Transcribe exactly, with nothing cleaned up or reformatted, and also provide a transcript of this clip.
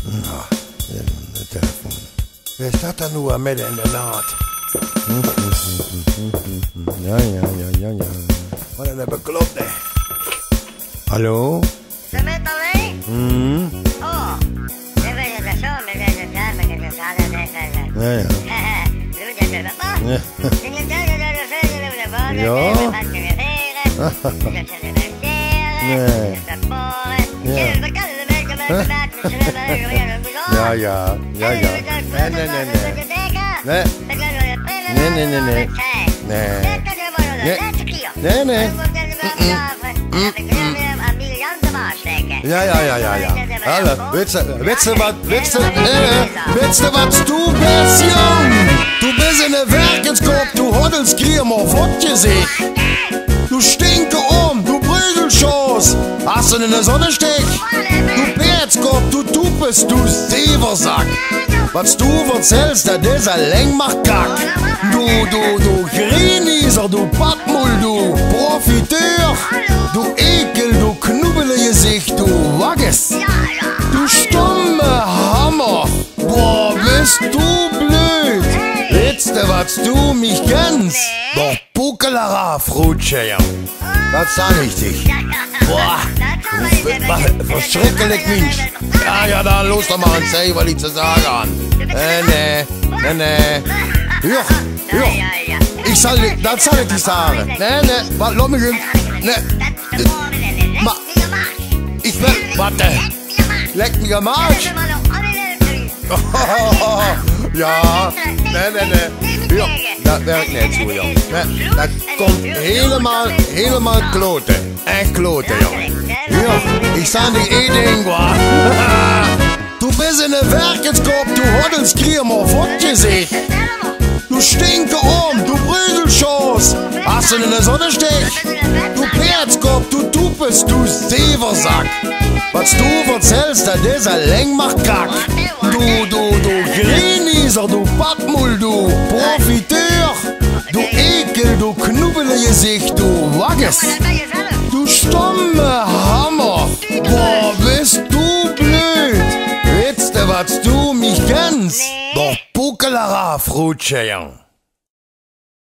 Na, de Telefoon. Wae is dat dan noe midde in de nacht? Ja, ja, ja, ja, ja. Wat 'ne beklopte. Hallo? Zit 'r allein? Hm. Oh. Ja, ja. Ja. Nee. Ja, ja, ja, ja. Nee, nee, nee, nee. Nee. Nee, nee, nee, nee. Nee. Nee. Nee, nee. Mm-mm. Ja, ja, ja, ja, ja. Hallo, wits se, wits se wat, wits se, eh, wits se wat doe bis, jóng? Doe bis 'ne verkenskop, doe hoddelskriemel, votjezich. Doe stinke om, doe bröselsjoos, has se 'ne zonnestich. Doe peerdskop, doe toepes, doe zeverzak. Wat doe verzèls, dat is alleng mer kak. Doe, doe, doe grieniezer, doe padmoel, doe profiteur. Doe ekel, doe knoebelejezich, doe wakkes. Doe stomme hammer. Boah, bis doe bleud. Wits se wat doe mich kèns? Boah, Puckelera, Frutsche, ja. Dat sag ich dich. Boah, wat verschrikkelik, Minsch. Ja, ja, dan loss doch mer an, sag, wat ich ze sage han. Nee, nee, nee, nee. Ja, ja. Ich sall, dat sall ich dich sage. Nee, nee, wat, loss mich in. Nee. Ma, ich will, wat, äh, leck mich am Arsch. Ja, nee, nee, nee. Ja, dat werk neet zo, jóng. Nee, dat kump hielemaol, hielemaol klote. Ech klote, jóng. Ja, ich sag dich ee Ding, wa. Doe bis 'ne verkenskop, doe hoddelskriemel, votjezich. Doe stinke om, doe bröselsjoos, has se 'ne zonnestich. Doe peerdskop, doe toepes, doe zeverzak. Wat doe verzèls, dat is alleng mer kak. Doe, doe, doe grieniezer, doe padmoel, doe profiteur. Doe ekel, doe knoebelejezich, doe wakkes. Doe stomme hammer. Boah, bis doe bleud. Wits se wat doe mich kèns? Boah, Puckelera, Frutsche, jóng.